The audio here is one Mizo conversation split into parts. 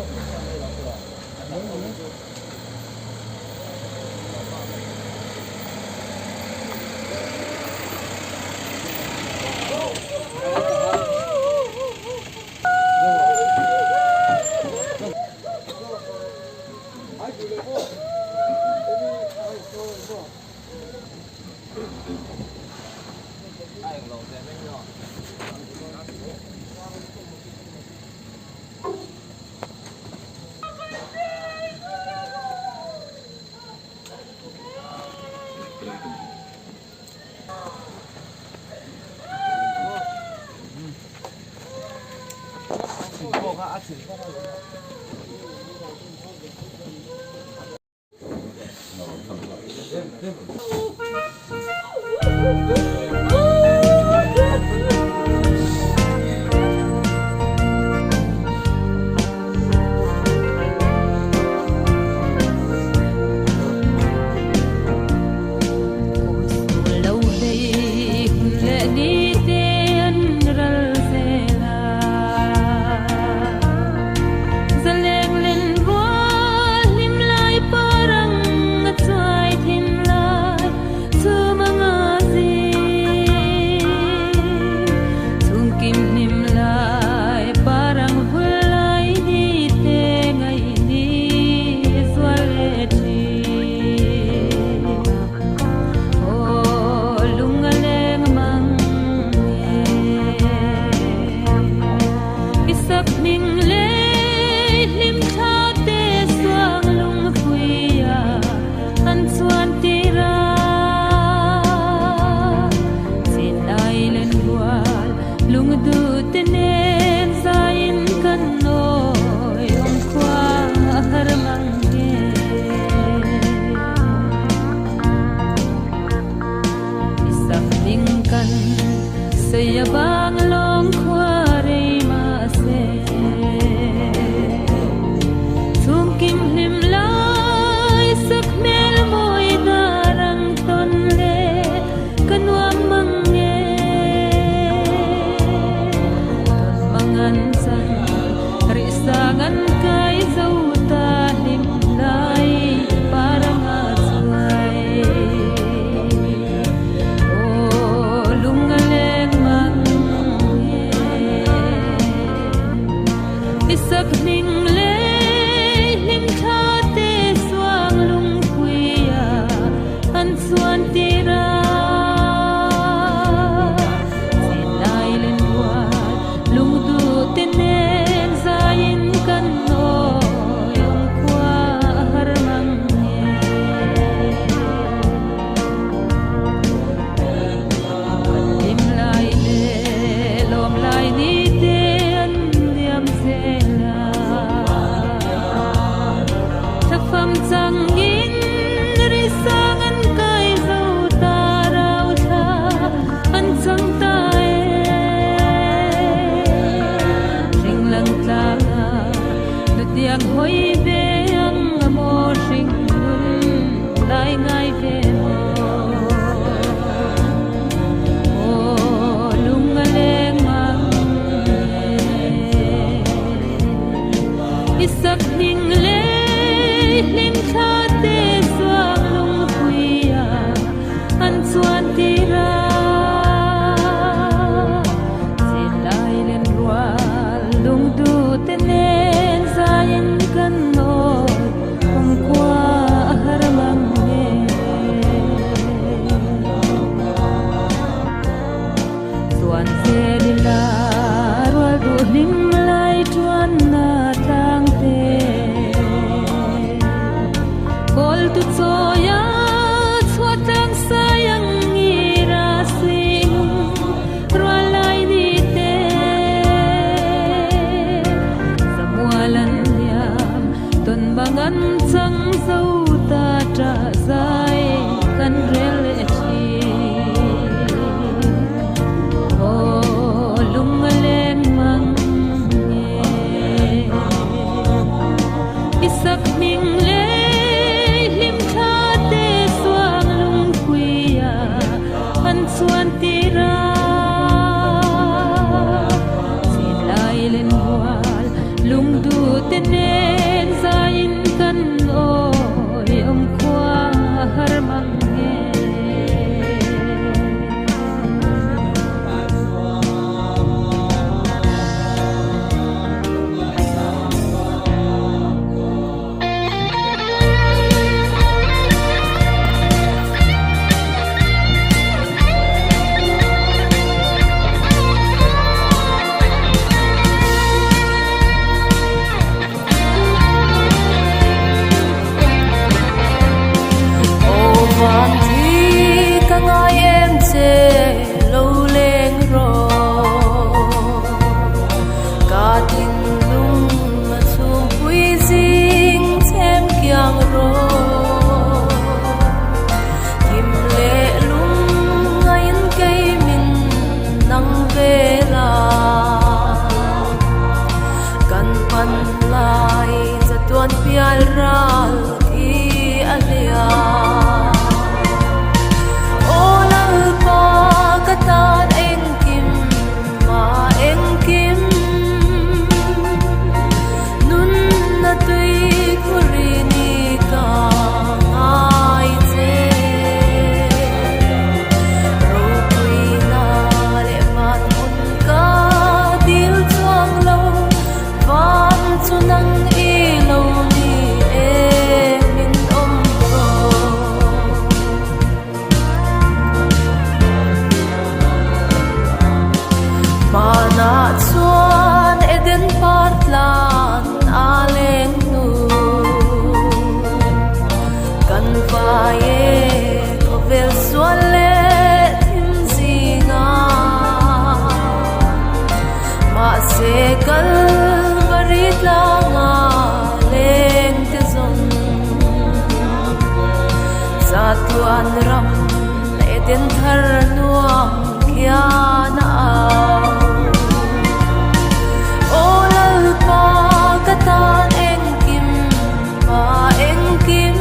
I sak hming lei hlim thla. pai e khawvel sual leh thim zingah mahse Kalvari tlanga leng te zawng Chatuan ram Eden thar nuam khian a au. Aw Lalpa ka tan engkim pa engkim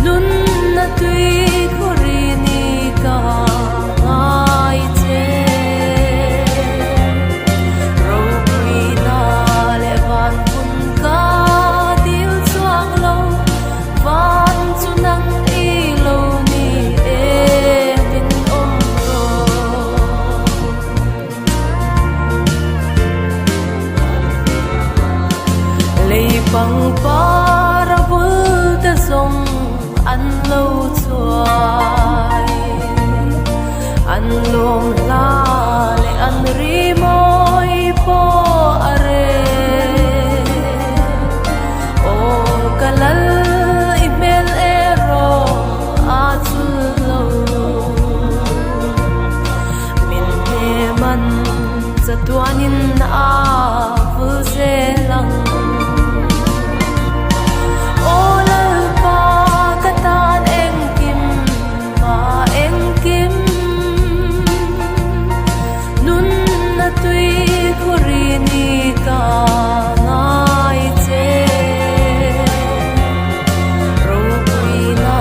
Nunna tui khawri ni ka ngai che. Ropuina leh van hmun ka dil chuang lo. Van chu nang i lo ni e min awm rawh. Lei pangpar a bul te zawng an lo chuai. An lawm hla leh an ri mawi pawh a reh. Aw ka lal i hmel erawh a chul lo. Min hnem an chatuanin a vul zel ang. Aw Lalpa ka tan engkim ma engkim Nunna tui khawri ni ka ngai che. Ropuina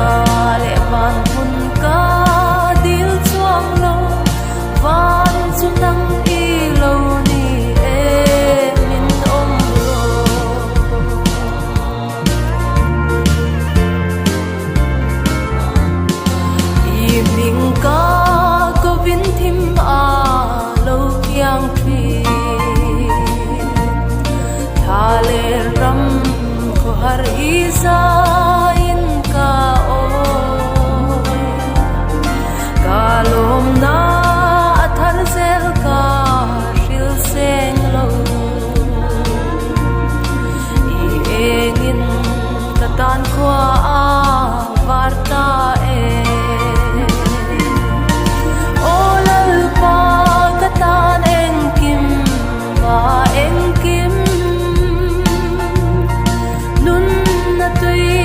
leh van hmun ka dil chuang lo, van chu nang i lo ni e min awm rawh. I hming ka kovin thim a lo kiang thin. Thla leh ram khawhar i zain ka awi. Ka lawmna a thar zel ka hril seng lo. I engin ka tan khua a var ta e. Aw Lalpa ka tan engkim ma engkim nunna tui.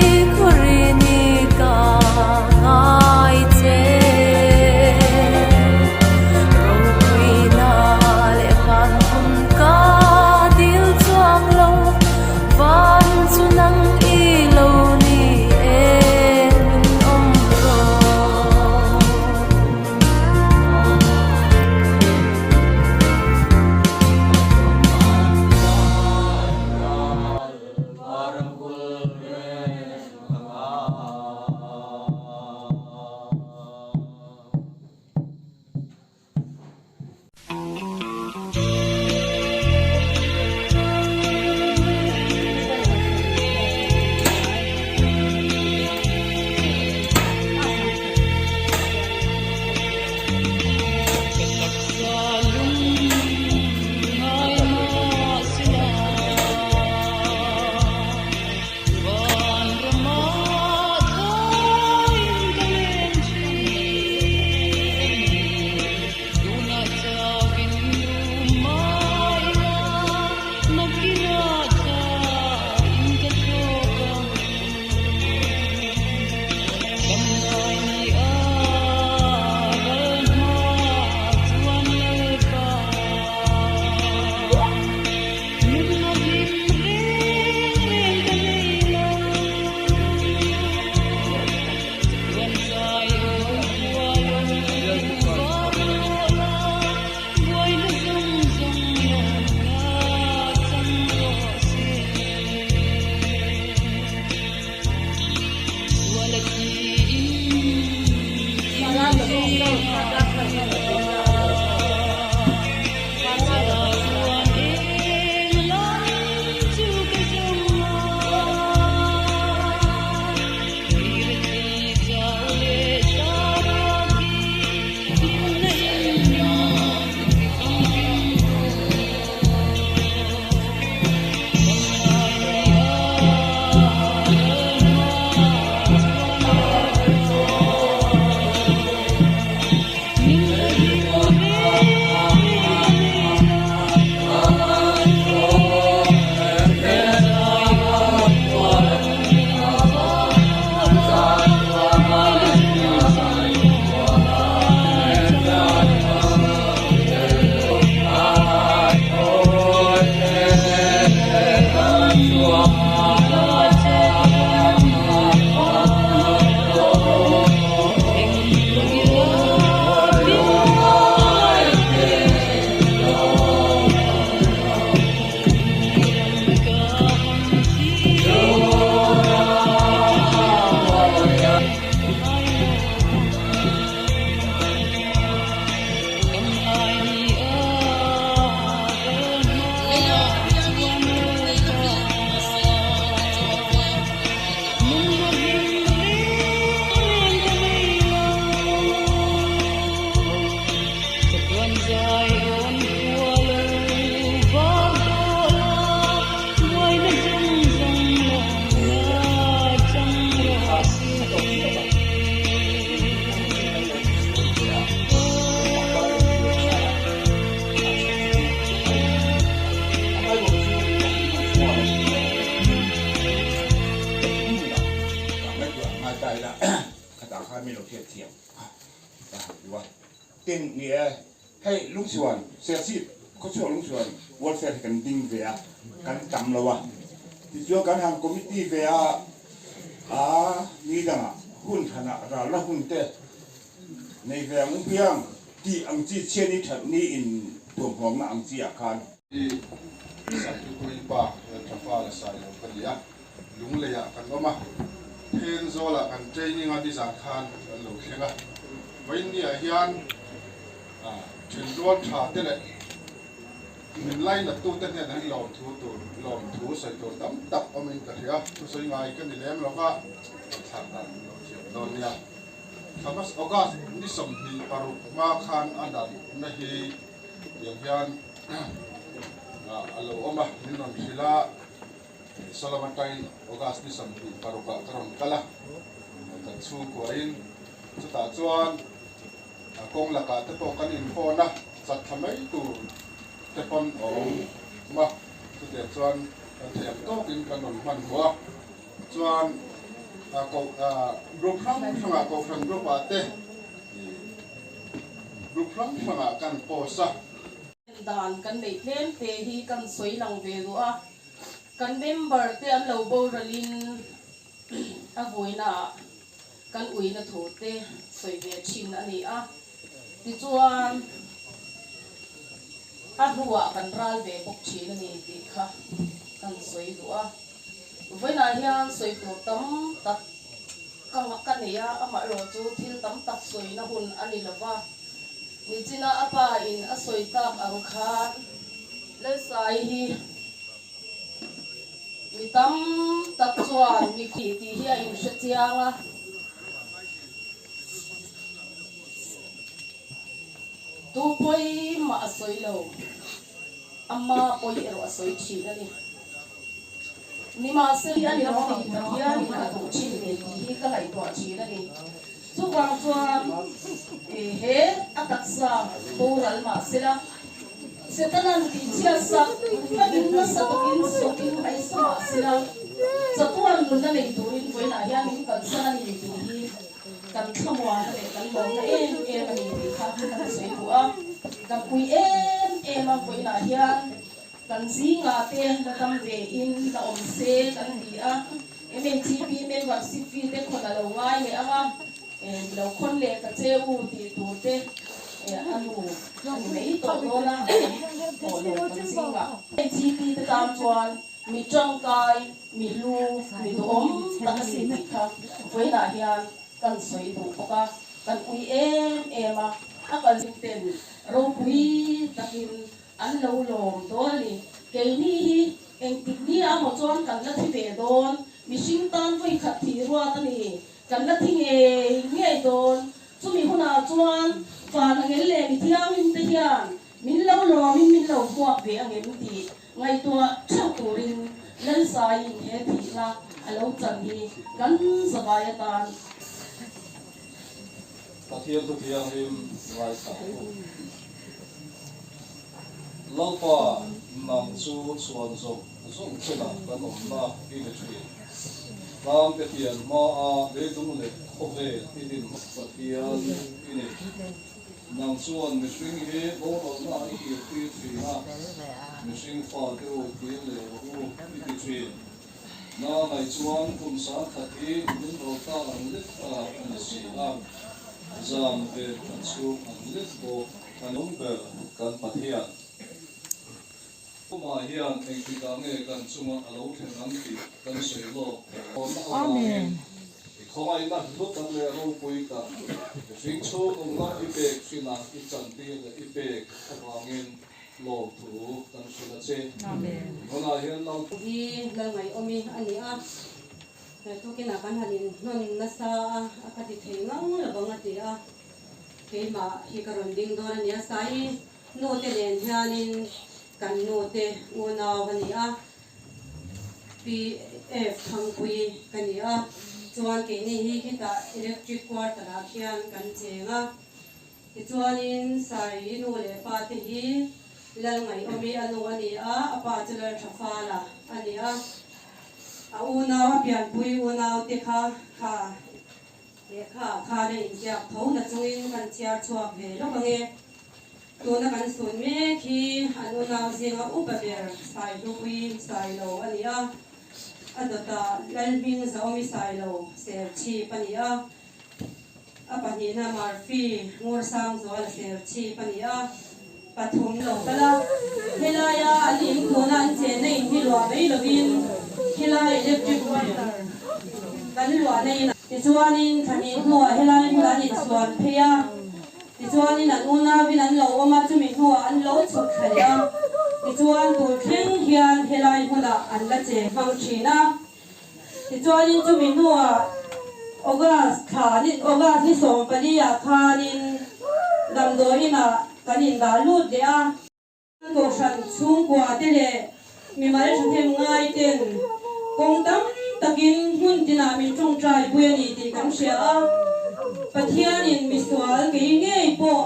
khan min lo hriatthiam a ka han duh a. Tin, ni e, hei Lungchhuan, Serchhip khawchhuak Lungchhuan welfare hi kan ding ve a, kan tam lo a. Tichuan kan han committee ve a, a ni dangah hun thanah ralna hun te nei ve ang piang tih ang chi chhiat ni that ni in tuamhawmna ang chi ah khan. Hi Saitupuii pa Lalthafa la sai lo ka ni a, Lungleiah kan awm a, Thenzawlah kan training a nizan khan kan lo thleng a, vawiinniah hian thenrual tha te leh min lainattu te hnenah hian lawmthu tur lawmthu sawi tur tam tak awmin ka hria, thusawi ngai ka ni lem lova, thlak dan min lo thiam dawn nia. Thamas August ni 26 hma khan a natna hi tiang hian a lo awm a, min rawn hrilh a, Solomon-tain August ni 26 ah ka rawn kal a, kan chhungkuahin chutah chuan kawng lakah te pawh kan inphone a, chat thla mai tur te pawn a awm a, chutiang chuan kan thei ang tawkin kan rawn hmanhmawh a. Chuan group hrang hrangah Kohhran group ah te group hrang hrangah kan post a. Dan kan neih tlem te hi kan sawi lang ve duh a, kan member te an lo boralin a vawiinaah kan uina thu te sawi ve thin a ni a, tichuan a hnuah kan ral ve bawk thin a ni tih kha kan sawi duh a. Vawiinah hian sawi tur tam tak ka ka nei a, amaherawh chu thil tam tak sawina hun a ni lo va. Nichina a pa in a sawi tak ang khan Lalsai hi mi tam tak chuan mi khih tih hi a inhre chiang a. Tu pawimah a sawi lo. Ama pawi erawh a sawi thin a ni. Nimahsela a ni lo tih Pathianin a duh thin ve tih hi ka ngaihtuah thin a ni. Chuvang chuan he a taksa boral mahsela Setanan tihchhiat sak vakin nasa takin sawkin haisa mahsela chatuan nunna nei turin vawiinah hian min kalsan a ni tih hi kan thlamuanna leh kan lawmna em em a ni tih kha kan sawi duh a, kan pui em em a, vawiinah hian kan zingah te la dam ve in la awm se kan ti a, MHP membership fee te khawn a lo ngai leh ang a, lo khawn leh ta che u tih tur te a nu a ni mai tawh dawn a, tawh lo kan zingah. MHP te tan chuan Mi tangkai, mi hlu, mi duhawm tak a ni tih kha vawiinah hian kan sawi duh bawk a, kan ui em em a, a kalzing ten ropui takin an lo lawm dawn a ni. Keini hi engtik ni ah maw chuan kan la thi ve dawn, mihring tan vawikhat thih ruat a ni, kan la thi ngei ngei dawn. Chumi hunah chuan van angel leh mi thianghlim te hian min lo lawmin min lo hmuak ve angem tih Ngaihtuah theuh turin Lalsaiin he thihna a lo chan hi kan zavai atan. Pathian thu thianghlim ngaithla u. Lalpa nang chu chhuan zawng zawng chenah kan awmna i ni thin. Tlangte pian hmaa leilung leh khawvel i din Pathian i ni. Nang chuan mihring hi boralna i kirtir thin a, mihring fate u kir leh rawh u i ti thin. Na ngaih chuan kum 10,000 hi min ro ta ang lek ta a ni si a, zan ve khat chhung ang lek bawk a ni. Awm ber kan Pathian. Kumah hian engtikah nge kan chunga a lo thlen ang tih kan sawi lawk theih awmna avangin i khawngaihna hlu tak leh ropui tak mihring chhungnungna i pek hrinah i chantir leh i pek avangin lawmthu kan hrilh a che. Tunah hian Lal. Hi Lalngaihawmi a ni a, tukinah kan han inhnawn nasa a, a ka ti thei ngang lovang a ti a, keimah hi ka rawn ding dawn a ni a, Sai. Nute nen hianin kan nute unau a ni a, PF Thangpui ka ni a, chuan keini hi khitah electric quarter ah khian kan cheng a, tichuanin Saii nu leh pa te hi Lalngaihawmi a nu a ni a, a pa chu Lalthafala a ni a, a unau a pianpui unau te kha kha. Lehkha ah khan a inziak tho na chungin kan chhiar chhuak ve lawk ang e. Tuna kan sun mek hi an unau zinga upa ber Saihlupui Sailo a ni a, a dawtah Lalhming Zaawmi Sailo Serchhip a ni a, a pahnihna Murphy Ngursangzuala Serchhip a ni a, pathum lo kal a. Helaia an in tuna an chenna in hi luah mai lovin khilai electric wire kan luahna in tichuanin thla hnih hnuah helai hmunah an insuan phei a. Tichuanin an unauin an lo awm a, chumi hnuah an lo chhuk thla leh a. Tichuan tun thleng hian helai hmunah an la cheng hmang thin a. Tichuanin chumi hnuah August thla ni August ni 14 ah khanin damdawiinah kan indah lut leh a. Kohhran chhungkua te leh mimal thahnem ngai ten kawng tam takin hmun tinah min tawngtai pui a ni tih kan hria a. Pathianin misual kei ngei pawh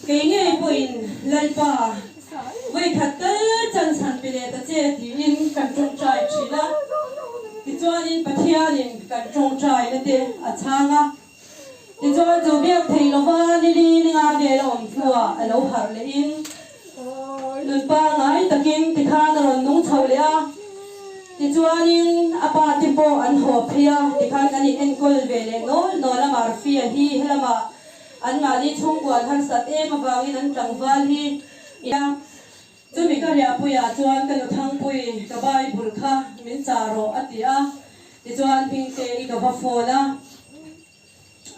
kei ngei pawhin Lalpa vawikhat tal chan chhan pe leh ta che tiin kan tawngtai thin a. Tichuanin Pathianin kan tawngtaina te a chhang a. Tichuan chu biak thei lova nili ninga vel a awm hnuah a lo harh lehin nun pangngai takin tikhan a rawn nung chho leh a. Tichuanin a pa te pawh an haw phei a, tikhan kan in enkawl ve leh nawl nawl a, Marfia hi helamah anmahni chhungkuan harsat em avangin an tlangval hi a. Chumi ka riahpuiah chuan ka nu Thangpui ka Bible kha min chah rawh a ti a, tichuan Hmingte i ka va phone a,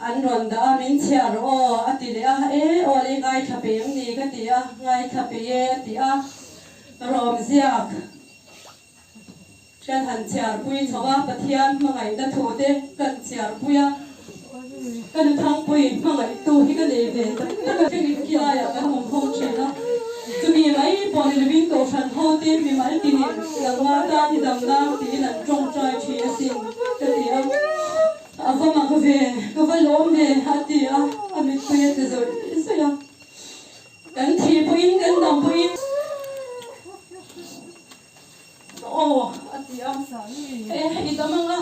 an rawn dah a, min chhiar rawh aw a ti leh a, e aw le ngaithla pei ang ni ka ti a, ngaithla pei e a ti a, rawm ziak kan han chhiarpui chho a, Pathian hmangaihna thu te kan chhiarpui a, ka nu Thangpui hmangaihtu hi ka nei ve tak tak a, thlengin khilaiah kan awm ho thin a, chumi mai pawh ni lovin Kohhran ho te mimal tinin nangma tan hi dam nan tiin an tawngtai thin asin ka ti a, a va mak ve, ka va lawm ve a ti a, a mitpui a ti zawih zawih a, kan thih pawhin kan dam pawhin. Aw a ti a, e i dam ang a.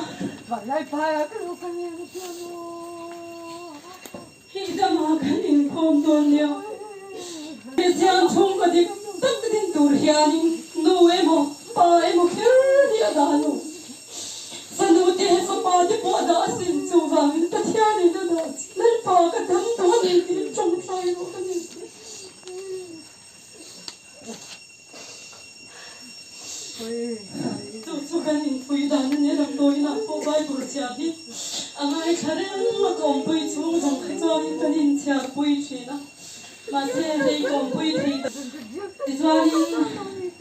I dam a kan inkhawm dawn nia. Kristian chhungkaw dik tak din tur hianin nu emaw pa emaw kher hi a dah lo. Fanu te fapa te pawh a dah asin, chuvangin Pathianin a dah Lalpa ka dam tawh a ni tiin tawngtai rawh ka ni. Chu chu kan inpui dan a nia damdawiinah pawh Bible chhiar hi a ngaithla reng a, kawmpui chhung zawng kha chuanin kan inchhiarpui thin a, mahse hei kawmpui thei ta tichuanin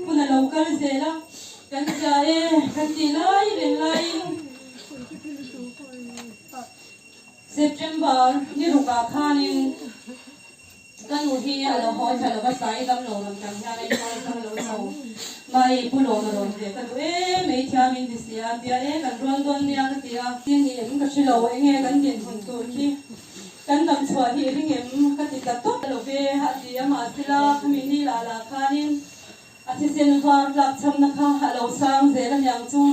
hun a lo kal zel a, kan zia e kan tih lai reng laiin September ni rukah khanin. Ka nu hi a lo haw tha lova sai dam lo rawn kan hian a inhawi thang lo chho mai pu lawm a rawn ve ka duh em mai thiam in ti si a tia e kan rual dawn nia ka ti a tin ni em ka hre lo enge kan dinhmun tur khi kan dam chhuah hi ring em ka ti ta tawp lo ve a ti a mahsela khami ni lah lah khanin a thisen var tlak chhamna kha a lo sang zel aniang chu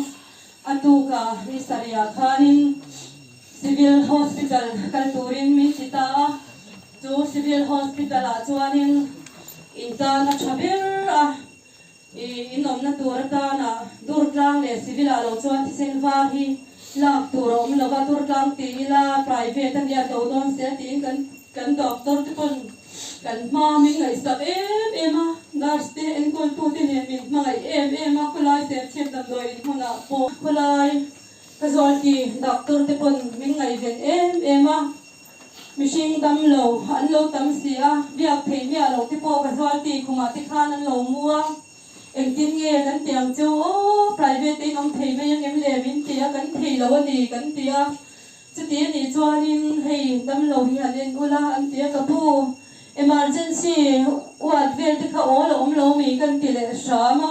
a tuka ni sarih ah khanin Civil Hospital kal turin min ti ta a. Chu Civil Hospital ah chuanin in tan a tha ber a, i inawmna tur atana Durtlang leh Civil ah lo chuan thisen var hi lak tur a awm lo va, Durtlang ti ila private a nia to dawn sia tiin kan kan doctor te pawn kan hma min ngaihsak em em a, nurse te enkawltu te nen min hmangaih em em a, khawlai serchhip damdawi inhmunah pawh khawlai ka zawlti doctor te pawn min ngaihven em em a. Mihring dam lo an lo tam si a, biak theih miah loh te pawh ka zual ti khumah te khan an lo mu a, engtin nge kan ti ang cheu aw, private te in awm thei mai ang em le min ti a, kan thei lo a ni kan ti a, chuti a nih chuanin hei dam lo hi han en ula an ti a, ka pu emergency ward vel te kha awl a awm lo mi kan ti leh hram a,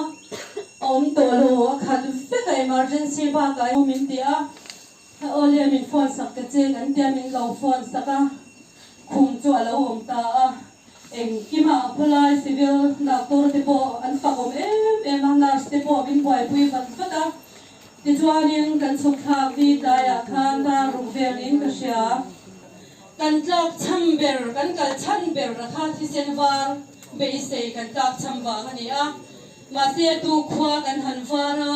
a awm tawh lo a khat vek a emergency bakah min ti a. Ka aw le min phone sak ta che kan tia min lo phone sak a, khum chu a lo awm ta a, engkimah khawlai civil doctor te pawh an fak awm em em a, nurse te pawh min buaipui vat vat a, Tichuanin kan chhuk thlak ni tlaiah khan dar ruk velin ka hria. Kan tlak chham ber, kan kal chhan ber a kha thisen var beisei kan tlak chham vang a ni a. Mahse tu khua kan han var a,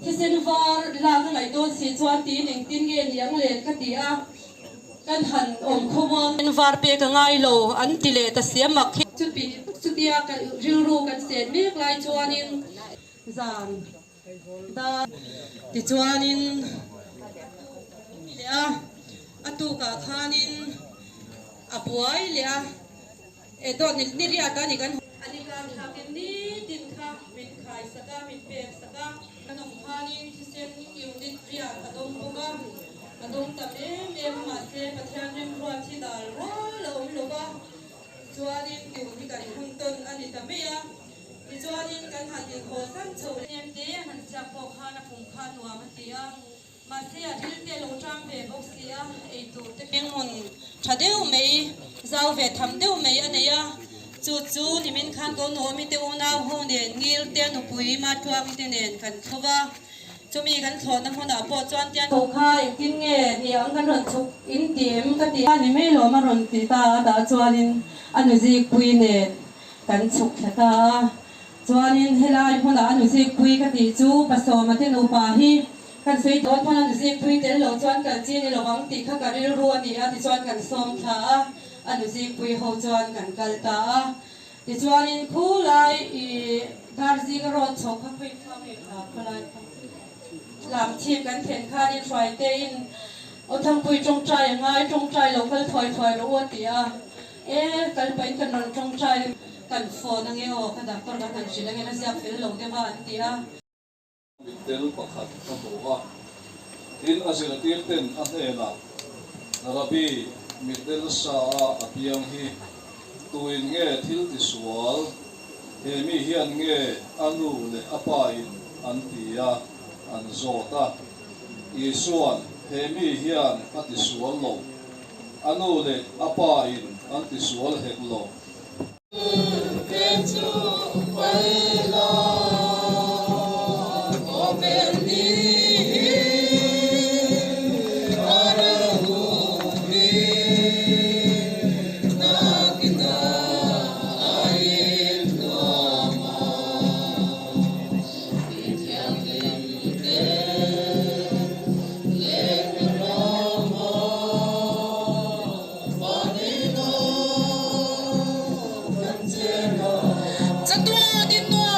thisen var lak a ngaih dawn si chuan tiin engtin nge ni ang len ka ti a, kan han awm khawm a. Var pek a ngai lo an ti leh ta sia mak hi. Chuti chutia ka rilru kan sen mek lai chuanin zan dar tichuanin leh a, a tukah khanin a buai leh a. E dawt ni ni riat a ni kan. A ni kar thlakin nitin kha min khai sak a, min pek sak a. Kan awm khanin thisen unit riat a dawng bawk a, a dawng tam em em a mahse Pathian remruat hi dal rual a awm lo va, tichuanin tun hi kan hun tawn a ni ta mai a, tichuanin kan han inhaw san chho leh. Hnem te an han siak pawh khan a pum kha nuam a ti a. Mahse a thil te lo tang ve bawk si a, ei tur te keng hmun tha deuh mai, zau ve tham deuh mai a nei a, chu chu nimin khan ko nuami te unau ho nen ngil te nupui Matluangi te nen kan thlawh va, chumi kan thlawhna hmunah pawh chuan tian. Tho kha engtin nge ni ang kan rawn chhuk in ti em ka ti a ni mai lawm a rawn ti ta a tah chuanin a nuzikpui nen kan chhuk thla ta a. Chuanin helai hmunah a nuzikpui ka tih chu Pasawma te nupa hi kan sawi dawn pawn a nuzikpui tel lo chuan kal chi ni lovang tih kha ka rilru a ni a tichuan kan sawm thla a, a nuzikpui ho chuan kan kal ta a. Tichuanin khulai i Darzinga road chho kha khawi kha nge kha khawlai kha lam chhip kan thlen khanin Hruaitein aw Thangpui tawngtai a ngai tawngtai lo kal thuai thuai rawh u a ti a. E, kal pahin kan rawn tawngtai kan phone ange aw, ka doctor kan han hrilh ange la ziak fel lo deuh a an ti a. Mitdel pakhat ka hmu a, tin a zirtir ten a hnenah, Rabbi, mitdel sa a a piang hi tuin nge thil tisual, he mi hian nge a nu leh a pa in an ti a, an zawt a. Isuan, He mi hian a tisual lo. A nu leh a pa in an tisual hek lo. Chatuan in nuam.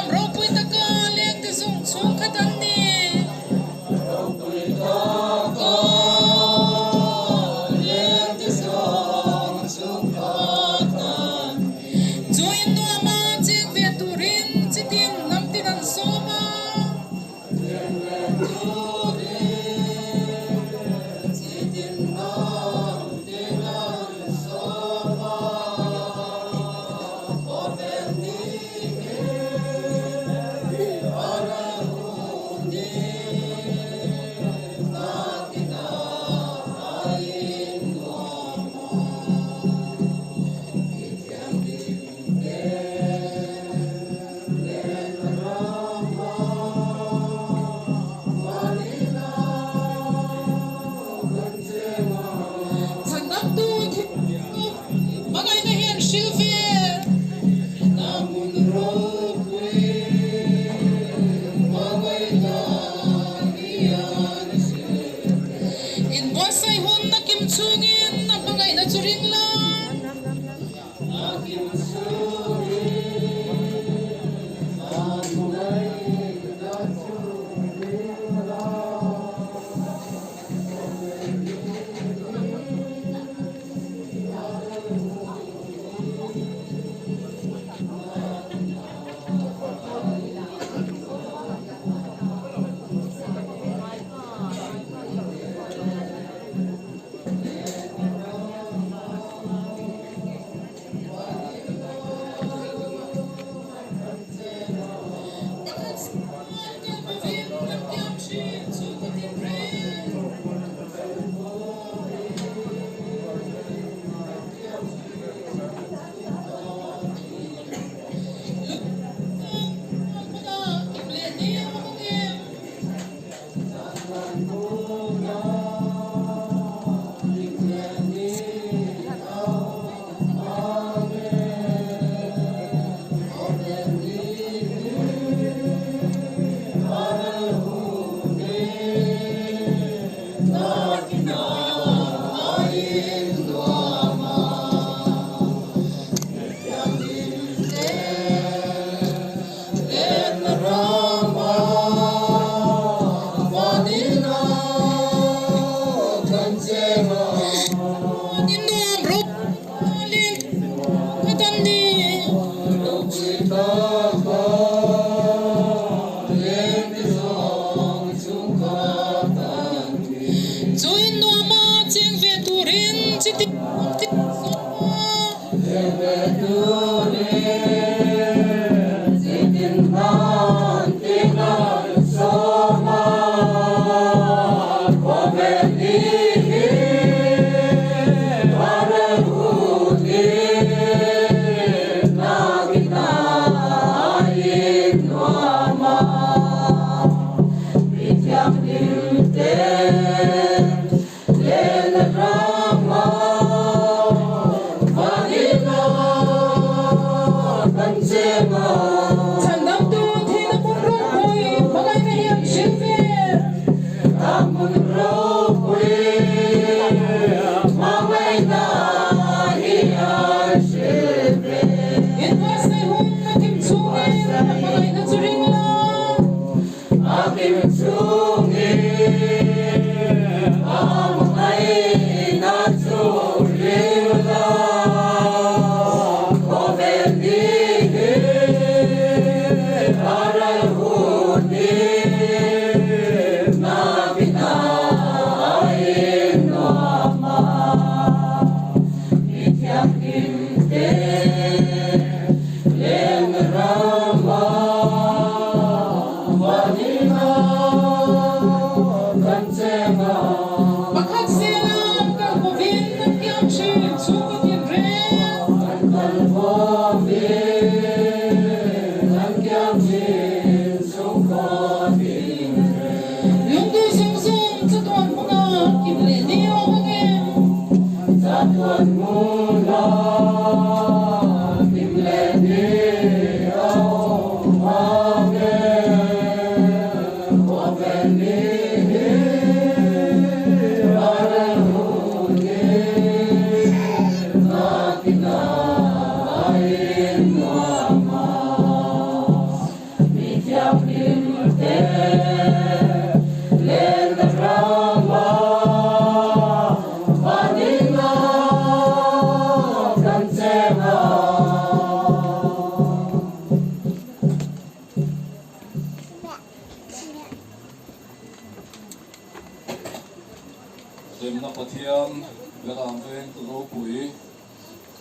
Remna Pathian, Beram vengtu ropui,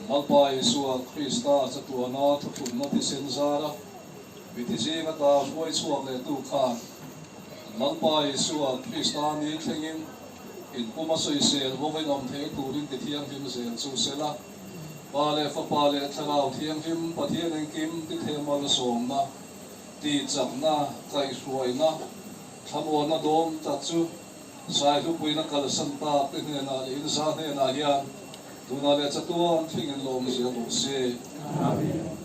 Lalpa Isua Krista chatuana thuthlunna thisen zara miti zing ata hruai chhuak leh tu khan Lalpa Isua Krista ni thlengin in puma sawisel vawin awm thei turin ti thianghlim zel chu sela. Pa leh Fapa leh Thlarau Thianghlim Pathian engkim ti thehmal sawmna, ti chakna, kaihhruaina, thlamuanna dawm tak chu Saihlupuina kalsan tak te hnenah leh inza hnenah hian tunah leh chatuan thlengin lawm zel rawh se. Amen.